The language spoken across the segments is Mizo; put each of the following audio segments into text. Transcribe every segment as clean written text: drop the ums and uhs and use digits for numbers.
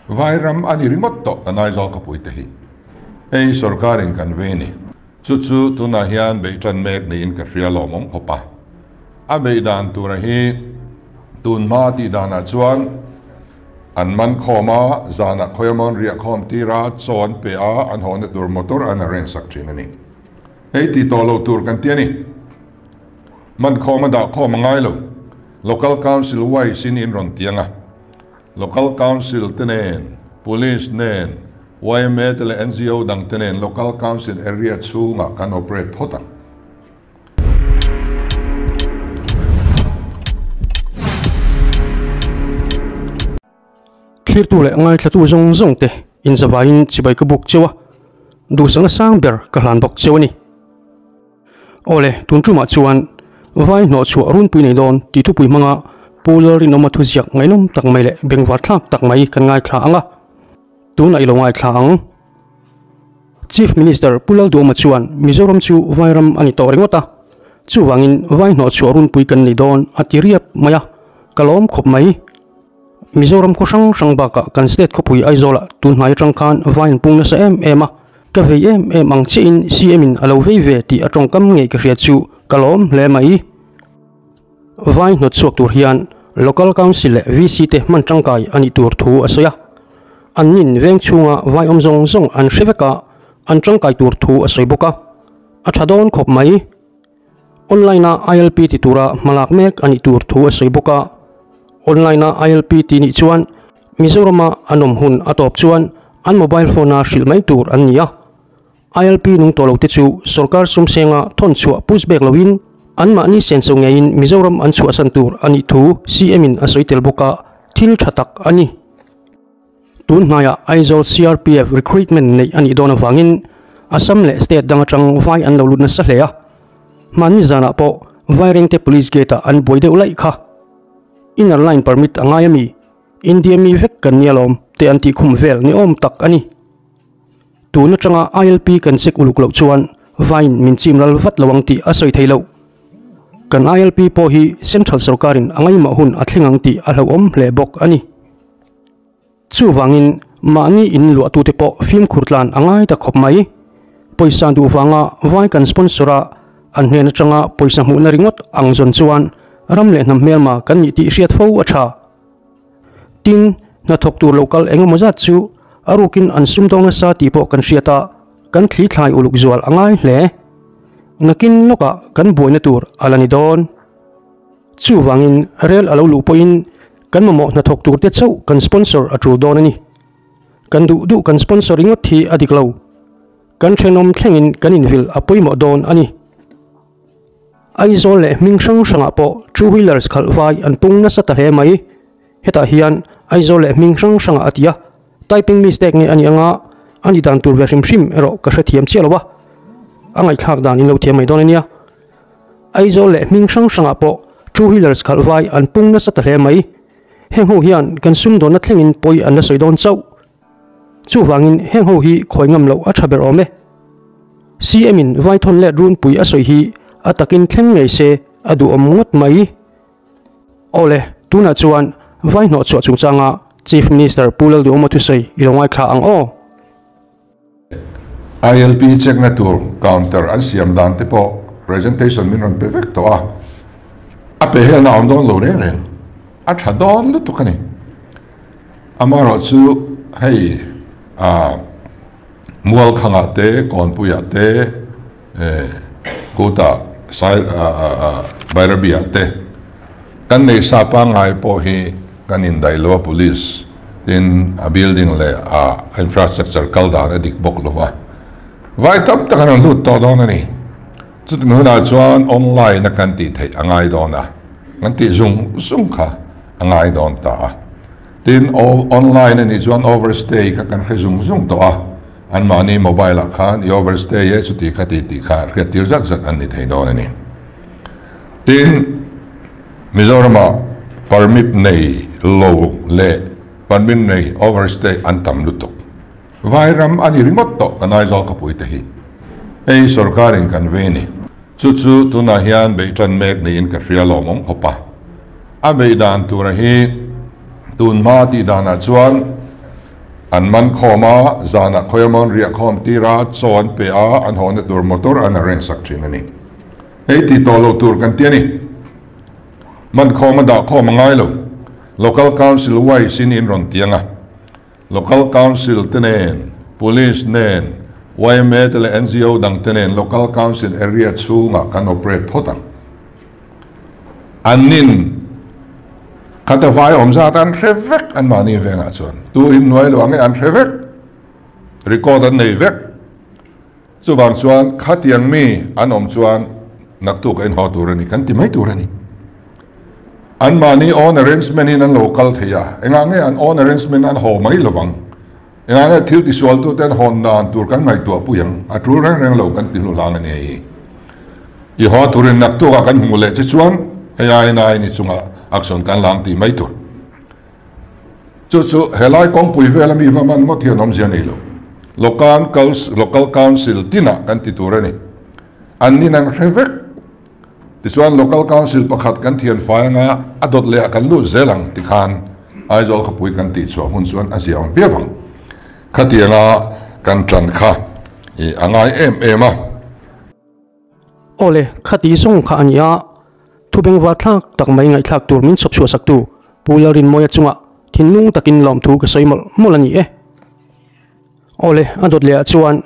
Vairam a ni ringawt tawh kan Aizawl khawpui te hi. Hei sorkarin kan vei a ni. Chu chu tunah hian beih tan mek niin ka hria lawmawm khawp a. A beih dan tura hi tun hma tih danah chuan an man khawm a, zanah khawiamawn riah khawm tir a, chaw an pe a, an hawhna tur motor an arrange sak thin a ni. Hei tih tawh lo tur kan ti a ni. Man khawm a dah khawm a ngai lo. Local Council wise in in rawn tiang a. Local Council te nen, Police nen, yma te leh NGO dang te nen Local Council area chhungah kan operate phawt ang. Thlirtu leh ngaithlatu zawng zawng te inzavaiin chibai ka buk cheu a, duhsakna sang ber ka hlan bawk cheu a ni. Awle, tun tumah chuan vai hnawh chhuah runpui nei dawn tih thupui hmanga Pu Lalrinawma thuziak ngaihnawm tak mai leh bengvar thlak tak mai kan ngaithla ang a, tunah i lo ngaithla ang. Chief Minister Pu Lalduhawma chuan Mizoram chu vai ram a ni tawh ringawt a, chuvangin vai hnawh chhuah runpui kan nei dawn a ti riap mai a, ka lawm khawp mai. Mizoram khaw hrang hrang bakah kan state khawpui Aizawlah tun hnai atang khan vai an pung nasa em em a, ka vei em em ang chiahin CM in a lo vei ve tih a tawngkam ngei ka hria chu ka lawm hle mai. Vai hnawt chhuak tur hian Local Council leh VC te hman tangkai a nih tur thu a sawi a, an nin veng chhunga vai awm zawng zawng an hre vek a, an tangkai tur thu a sawi bawk a, a tha dawn khawp mai. Online-a ILP ti tura hmalak mek a nih tur thu a sawi bawk a. Online-a ILP ti nih chuan Mizorama an awm hun a tawp chuan an mobile phone-a hrilh mai tur an ni a. ILP nung tawh lote chu sorkar sumsenga thawn chhuah push back loin anmahni senso ngeiin Mizoram an chhuahsan tur a nih thu CM-in a sawi tel bawk a, thil tha tak a ni. Tun hnaiah Aizawl CRPF recruitment neih a nih dawn avangin Assam leh state dang atang vai an lo lut nasa hle a. Hmanni zanah pawh Vairengte Police Gate-ah an buai deuh laih kha. Inner line permit a ngai a mi? India mi vek kan nia lawm te an tih khum vel ni awm tak a ni. Tun atanga ILP kan check uluk loh chuan vaiin min chim ral vat lo ang tih a sawi thei loh. Kan ILP pawh hi Central sorkarin a ngaihmah hun a thleng ang tih a hlauhawm hle bawk a ni. Chuvangin mahni in luahtute pawh fimkhur tlan a ngai ta khawp mai. Pawisa duh vanga vai kan sponsor a, an hnen atanga pawisa hmuhna ringawt ang zawn chuan ram leh hnam hmelma kan nih tih hriat fo a tha. Tin, hnathawk tur lo kal eng emaw zat chu a rukin an sumdawng nasa tih pawh kan hriat a, kan thli thlai uluk zual a ngai hle. Nakin lawkah kan buaina tur a la ni dawn. Chuvangin rel a lo luh pawhin Kan mamawh hnathawk tur te chauh kan sponsor a tul dawn a ni. Kan duh duh kan sponsor ringawt hi a dik lo. Kan thenawm thlengin kan invilh a pawimawh dawn a ni. Aizawl leh hming hrang hrangah pawh two wheelers khalh vai an pung nasa ta hle mai. Hetah hian Aizawl leh hming hrang hrangah a ti a, typing mistake nge a nih anga a ni dan tur ve hrim hrim erawh ka hrethiam chiah lo a, a ngaihthlak dan in lo thiam mai dawn a nia. Aizawl leh hming hrang hrangah pawh two wheelers khalh vai an pung nasa ta hle mai. Heng ho hian kan sumdawnna thlengin pawi an la sawi dawn chauh. Chuvangin heng ho hi khawi ngam loh a tha ber awm e. CM in Vaithawn let runpui a sawi hi a takin thleng ngei se a duhawm ngawt mai. Awle, tunah chuan vai hnawh chhuah chungchanga Chief Minister Pu Lalduhawma thusawi i lo ngaithla ang aw. ILP check na tur counter an siam dan te pawh presentation min rawn pe vek tawh a, a pe helna a awm dawn lo reng reng, a tha dawn lutuk a ni. Amaherawh chu hei ah Mualkhangah te, Kawnpuiah te, Kutah Sai ah Bairabiah te kan nei sa pangngai pawh hi kan indaih lo a police tin a building leh a infrastructure kal dan a dik bawk lo va, vai tam tak an rawn lut tawh dawn a ni. Chutimi hunah chuan online a kan tih theih a ngai dawn a, kan tih zung zung kha a ngai dawn ta a. Tin, online a nih chuan overstay kha kan hre zung zung tawh a, anmahni mobile ah khan i overstay e chuti kha ti tih kha hriattir zat zat an ni thei dawn a ni. Tin, Mizoramah permit nei lo leh permit nei overstay an tam lutuk. Vairam a ni ringawt tawh kan Aizawl khawpui te hi. Hei sorkarin kan vei a ni. Chu chu tunah hian beih tan mek niin ka hria lawmawm khawp a. A beih dan tura hi tun hma tih danah chuan An man khawm a, zanah khawiamawn riah khawm tir a, chaw an pe a, an hawhna tur motor an arrange sak thin a ni. Hei ti tawh lo tur kan ti a ni. Man khawm a dah khawm a ngai lo. Local Council wise in in rawn tiang a. Local Council te nen, Police nen, yma te leh NGO dang te nen Local Council area chhungah kan operate phawt ang. An nin khata vai awm zat an hre vek an mahni vengah chuan. Tu in hnuai lo ang e an hre vek. Record an nei vek. Chuvang chuan khatiang mi an awm chuan naktuk a inhaw tur a ni kan ti mai tur a ni. An mahni own arrangement in an lo kal thei a, engah nge an own arrangement an haw mai lovang? Engah nge thil tisualtute an hawn dan tur kan ngaihtuah pui ang? A tul reng reng lo kan ti hlu hlang a ni hei. I haw turin naktukah kan hmuh leh che chuan hei aiin aiin i chungah action kan la ang tih mai tur. Chu chu helai kawngpui vela mi va man ngawt hian awmzia nei lo. Local Local Council tinah kan ti tur a ni. An nin an hre vek. Tichuan Local Council pakhat kan thian fai anga a dawt lehah kan lut zel ang tikhan Aizawl khawpui kan tihchhuah hun chuan a ziah awm viau ang. Khatianga kan tan kha i a ngai em em a. Awle, khati zawng kha a ni a, thu bengvar thlak tak mai ngaihthlak tur min chhawp chhuah saktu Pu Lalrinmawia chungah thinlung takin lawmthu ka sawi mawlh mawlh a ni e. Awle, a dawt lehah chuan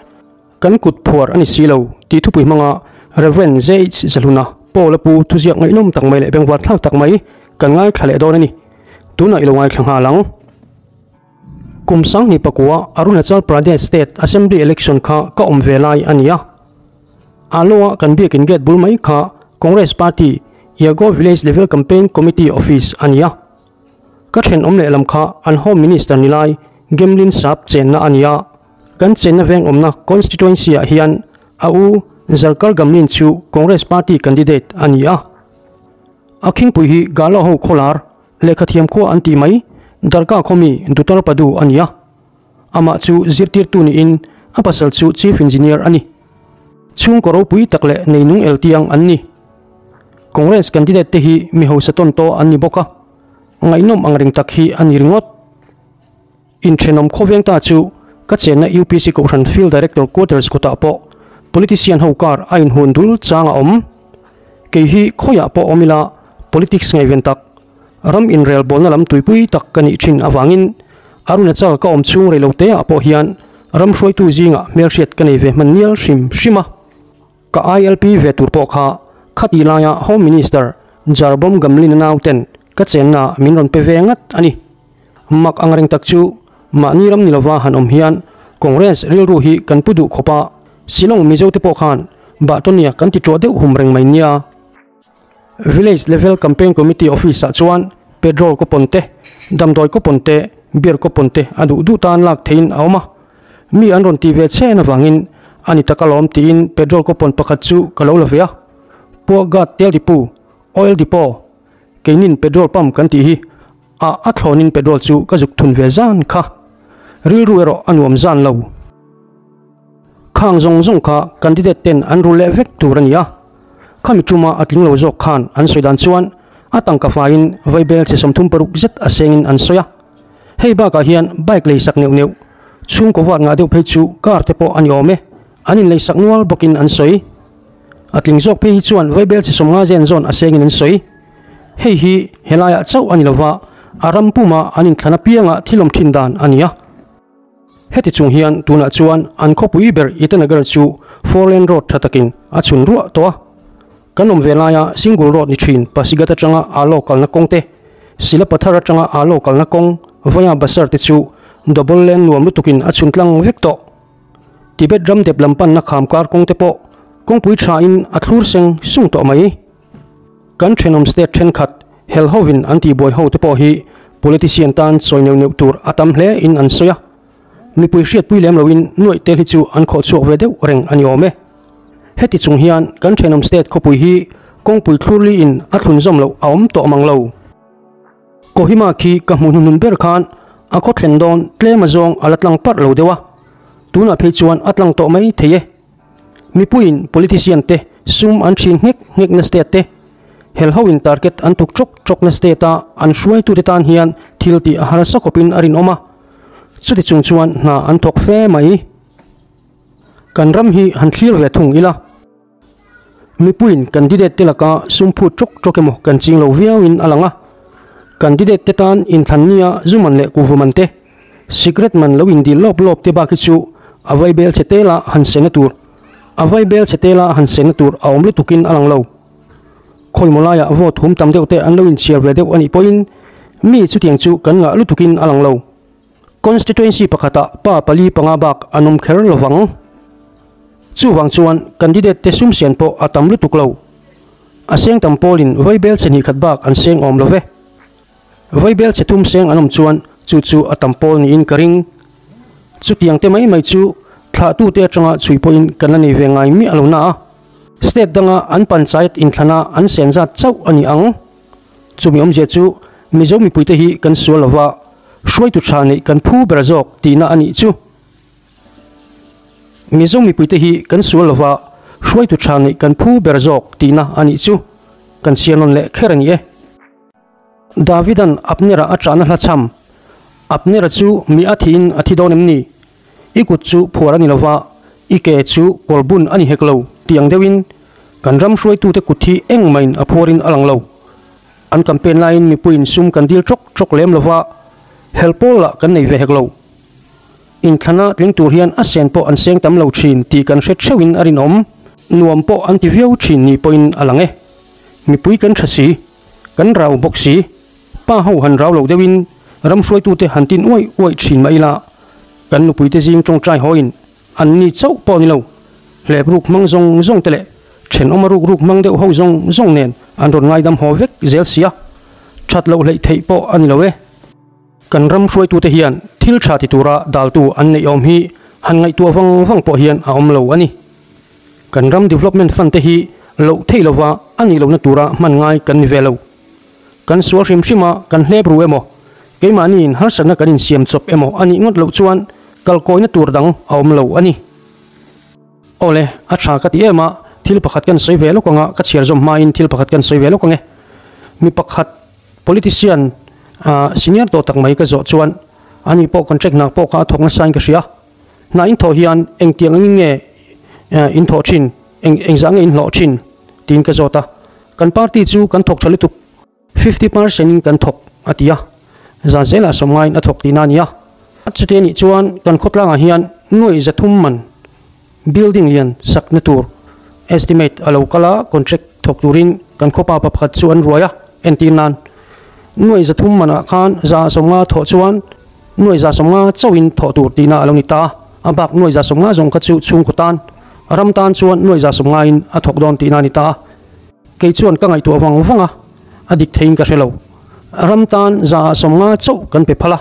kan kut phuar a ni si lo tih thupui hmanga Rev. JH Zahluna Paul-a pu thuziak ngaihnawm tak mai leh bengvar thlak tak mai kan ngaithla leh dawn a ni. Tunah i lo ngaithla nghal ang. Kum sanghnih pakua Arunachal Pradesh State Assembly Election kha ka awm ve lai a ni a. Aloa kan biakin gate bul mai kha Congress Party Yago Village Level Campaign Committee Office a ni a. Ka thenawm lehlam kha an Home Minister ni lai Gemlin Sap chenna a ni a. Kan chenna veng awmna Constituency ah hian a u Zarkar Gamlin chu Congress Party candidate a ni a. A khingpui hi Galo ho khawlar Lehkhathiam khua an tih mai, Darka khawmi Dutar Padu a ni a. Amah chu zirtirtu niin a pasal chu Chief Engineer a ni. Chhungkaw ropui tak leh neinung eltiang an ni. Congress candidate te hi mi hausa tawn tawh an ni bawk a, ngaihnawm ang reng tak hi a ni ringawt. Inthenawm khawveng ta chu ka chenna UPC Kohhran Field Director Quarters kawtah pawh politician ho kar a inhun dul chang a awm. Kei hi khawiah pawh awm ila politics ngaihven tak, ram inrelbawlna lam tuipui tak ka nih thin avangin Arunachal ka awm chhung reilo teah pawh hian ram hruaitu zingah hmelhriat ka nei ve hman nial hrim hrim a. Ka ILP ve tur pawh kha khati laia Home Minister Jarbom Gamlin-a nauten ka chenna min rawn pe ve ngat a ni. Mak ang reng tak chu mahni ram ni lova han awm hian Congress rilru hi kan pu duh khawp a, Shillong Mizo te pawh khan Bahtawnia kan ti ṭuah deuh hum reng mai nia. Village Level Campaign Committee Office ah chuan petrol coupon te, damdawi coupon te, beer coupon te a duh duh tan lak theihin a awm a. Mi an rawn tih ve chhen avangin a ni tak alawm tiin petrol coupon pakhat chu ka lo la ve a. Puagat tel depot, oil depot, keinin petrol pump kan tih hi A a thlawnin petrol chu ka zuk thun ve zan kha. Rilru erawh a nuam zan lo. Khang zawng zawng kha candidate ten an rul leh vek tur a ni a. Khami tuma a tling lo zawk khan an sawi dan chuan a tangka faiin vaibel che 36 zet a sengin an sawi a. Hei bakah hian bike lei sak neuh neuh, chhungkaw vuat ngah deuh phei chu car te pawh a ni awm e, an inlei sak nual bawkin an sawi. A tling zawk phei hi chuan vaibel che 50 zen zawn a sengin an sawi. Hei hi helaiah chauh a ni lova, a ram puma an inthlan apianga thil awm thin dan a ni a. Heti chung hian tunah chuan an khawpui ber Itanagar chu four lane road tha takin a chhun ruah tawh a. Kan awm ve laia single road ni thin Pasighat atanga Alo kalna kawng te, Silapathar atanga Alo kalna kawng vaya Basar te chu double lane nuam lutukin a chhun tlang vek tawh. Tibet ram dep lam panna kham kar kawng te pawh kawngpui thain a thlur seng sung tawh mai. Kan thenawm state thenkhat hel hovin an tihbuai ho te pawh hi politician tan chawi neuh neuh tur a tam hle in an sawi a. Mipui hriatpui lem loin nuaih tel hi chu an khawh chhuak ve deuh reng a ni awm e. Heti chung hian kan thenawm state khawpui hi kawngpui thlurli in a thlun zawm loh a awm tawh mang lo. Kohima khi ka hmuh hnuhnun ber khan a khaw thlen dawn tlem azawng a la tlang parh lo deuh a, tunah phei chuan a tlang tawh mai thei e. Mipuiin politician te sum an thin nghek nghek na state te, hel ho in target an tuk chawk chawk na state a an hruaitute tan hian thil tih a harsa khawpin a rinawm a. Chuti chung chuan hna an thawk fe mai. Kan ram hi han thlir ve thung ila. Mipuiin candidate te laka sum phut tawk tawk emaw kan ching lo viauin a lang a. Candidate te tan inthlan nia zu man leh kuhva man te, sikret man lo indil lawp lawp te bak hi chu a vaibel chhe tela han sena tur a vaibel chhe tela han sena tur a awm lutukin a lang lo. Khawimaw laiah vote hum tam deuh te an lo inchhiar ve deuh a nih pawhin mi chutiang chu kan ngah lutukin a lang lo. Constituency pakhatah pa pali panga bak an awm kher lo vang. Chuvang chuan candidate te sum sian pawh a tam lutuk lo. A seng tam pawlin vaibel chhe hnih khat bak an seng awm lo ve. Vaibel chhe thum seng an awm chuan chu chu a tam pawl niin ka ring. Chutiang te mai mai chu thlahtute atanga chhui pawhin kan la nei ve ngai miah lo na a. State danga an panchayat inthlana an sen zat chauh a ni ang. Chumi awmzia chu Mizo mipuite hi kan sual lova, hruaitu tha neih kan phu ber zawk tihna a nih chu. Mizo mipuite hi kan sual lova, hruaitu tha neih kan phu ber zawk tihna a nih chu. Kan chhiar nawn leh kher a ni e. Davidan Abnera a chahna hla chham, Abnera chu mi a thiin a thi dawn em ni? I kut chu phuar a ni lova, i ke chu kawlbun a ni hek lo tih ang deuhin kan ram hruaitute kut hi engmahin a phuarin a lang lo. An campaign laiin mipuiin sum kan dil tawk tawk lem lova, hel pawl lah kan nei ve hek lo. Inthlana tling tur hian a sen pawh an seng tam lo thin tih kan hre theuhin a rinawm. Nuam pawh an ti viau thin ni pawhin a lang e. Mipui kan tha si, kan rau bawk si. Pa ho han rau lo deuhin ram hruaitute han tin uaih uaih thin mah ila, kan nupuite zing tawngtai hawiin an ni chauh pawh ni lo, hlep ruk hmang zawng zawng te leh thenawma ruk ruk hmang deuh ho zawng zawng nen an rawn ngaidam haw vek zel sia, that loh hleih theih pawh a ni lo e. Kan ram hruaitute hian thil tha ti tura daltu an neih awm hi han ngaihtuah vang vang pawh hian a awm lo a ni. Kan ram development fund te hi loh theih lova a nih lohna tura hman ngai kan ni ve lo. Kan sual hrim hrim a, kan hlep ru emaw, keimahniin harsatna kan insiam chawp emaw a nih ngawt loh chuan kalkawina tur dang a awm lo a ni. Awle, a tha ka ti em a, thil pakhat kan sawi ve lawk ang a, ka chhiar zawm hmain thil pakhat kan sawi ve lawk ang e. Mi pakhat politician senior tawh tak mai ka zawh chuan ani pawh contract hna pawh kha a thawk nasain ka hria. Hna in thawh hian engtiang angin nge in thawh thin, eng engzah nge in hlawh thin tiin ka zawt a. Kan party chu kan thawk tha lutuk, 50% in kan thawk a ti a, zan zelah sawmngaiin a thawk tihna a ni a. Chuti anih chuan kan khawtlangah hian nuaih zathum man building lian sakna tur estimate a lo kal a, contract thawk turin kan khawpa pa pakhat chu an ruai a, entir nan nuaih zathum manah khan za 50 thawh chuan nuaih za 50 chauhin thawh tur tihna a lo ni ta a, a bak nuaih za 50 zawng kha chu chhungkaw tan ram tan chuan nuaih za 50 in a thawk dawn tihna a ni ta a. Kei chuan ka ngaihtuah vang vang a, a dik theiin ka hre lo. Ram tan zaah 50 chauh kan pe phal a,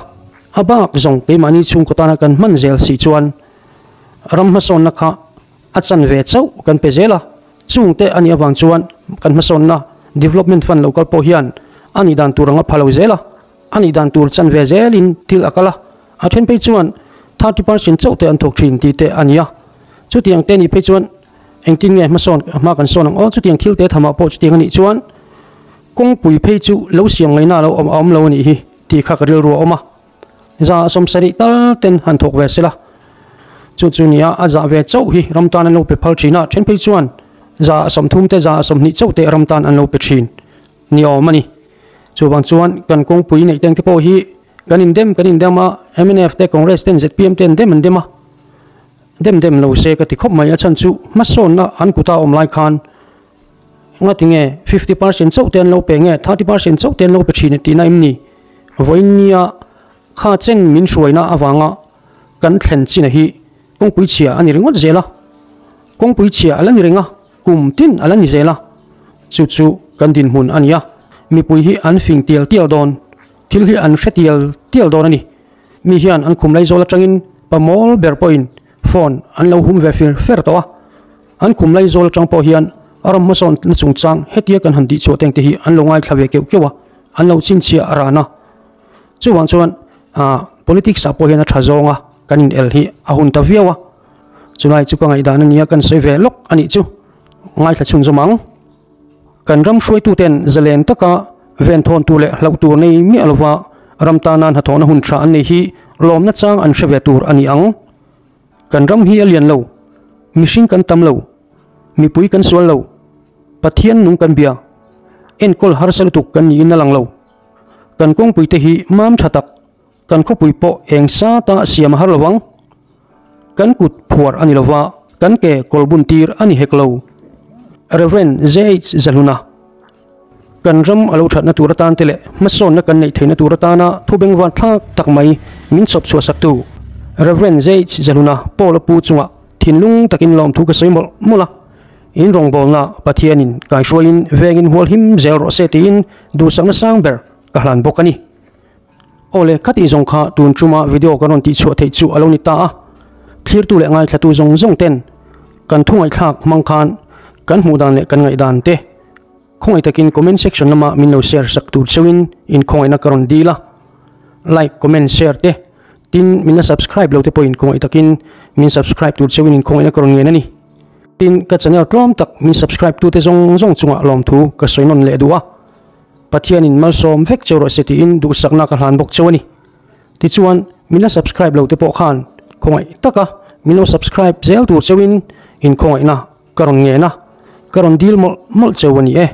a bak zawng keimahni chhungkaw tana kan hman zel si chuan ram hmasawnna kha a chan ve chauh kan pe zel a, chungte a nih avang chuan kan hmasawnna development fund lo kal pawh hian a nih dan tur ang a pha lo zel a, a nih dan tur chan ve zelin thil a kal a, a then phei chuan 30% chauh te an thawk thin tih te a ni a, chutiang te nih phei chuan Engtin nge hmasawn hma kan sawn ang aw? Chutiang thil te thamah pawh chutiang a nih chuan kawngpui phei chu lo siam ngaihna a lo awm a awm lo a nih hi tih kha ka rilru a awm a. Za 70 tal ten han thawk ve sela. Chu chu nia a zah ve chauh hi ram tan an lo pe phal thin a, then phei chuan za 30 te za 20 chauh te ram tan an lo pe thin ni awm a ni. Chuvang chuan kan kawngpui neih teng te pawh hi kan indem kan indem a, mnf te Congress ten zpm ten dem an dem a. Dem dem lo se ka ti khawp mai, a chhan chu hmasawnna an kuta awm lai khan ngati nge 50% chauh te an lo pe nge 30% chauh te an lo pe thin tihna em ni? Vawiin nia kha chen min hruaina avanga kan thlen china hi kawngpui chhia a ni ringawt zel a, kawngpui chhia a la ni reng a, kum tin a la ni zel a, chu chu kan dinhmun a ni a, mipui hi an fing tial tial dawn, thil hi an hre tial tial dawn a ni. Mi hian an khum laizawl atangin pamawl ber pawhin phone an lo hum ve fir fer tawh a, an khum laizawl atang pawh hian a ram hmasawn na chungchang hetia kan han tihchhuah teng te hi an lo ngaithla ve keuh keuh a, an lo chhinchhiah a ran a. Chuvang chuan politics ah pawh hian a tha zawng a kan in el hi a hun ta viau a, chulai chu ka ngaihdan a nia kan sawi ve lawk a nih chu ngaithla chhunzawm ang. Kan ram hruaituten zalen taka venthawn tur leh hlauh tur nei miah lova ram tana hnathawhna hun tha an nei hi lawmna chang an hre ve tur a ni ang. Kan ram hi a lian lo, mihring kan tam lo, mipui kan sual lo, Pathian nung kan bia, enkawl harsa lutuk kan niin a lang lo. Kan kawngpui te hi mam tha tak, kan khawpui pawh eng sa ta siam a har lo ang. Kan kut phuar a ni lo va, kan ke kawl bun tir a ni hek lo. Rev. JH Zahluna. Kan ram a lo thatna tur atan te leh hmasawnna kan neih theihna tur atana thu bengvar thlak tak mai min chawp chhuahsaktu Rev. JH Zahluna Paul a pu chungah thinlung takin lawmthu ka sawi mawlh mawlh a, in rawngbawlna Pathianin kaihruaiin vengin hual him zel rawh se tiin duhsakna sang ber ka hlan bawk a ni. Aw le, khatih zawng kha tun tuma video ka rawn tihchhuah theih chu a lo ni ta a, thlirtu leh ngaithlatu zawng zawng ten kan thu ngaihthlak hmang khan kan hmuh dan leh kan ngaihdan te khawngaih takin comment section lama min lo share sak tur cheuhin in khawngaihna ka rawn dil a, like, comment, share te tin min la subscribe lo te pawhin khawngaih takin min subscribe tur cheuhin in khawngaihna ka rawn ngen a ni. Tin, ka channel tlawm tak min subscribe tute zawng zawng chungah lawmthu ka sawi nawn leh duh a. Pathianin malsawm vek cheu rawh se tiin duhsakna ka hlan bawk cheu a ni. Tichuan, min la subscribe lo te pawh khan khawngaih taka min lo subscribe zel tur cheuin in khawngaihna ka rawn ngen a, ka rawn dil mawlh mawlh cheu a ni e.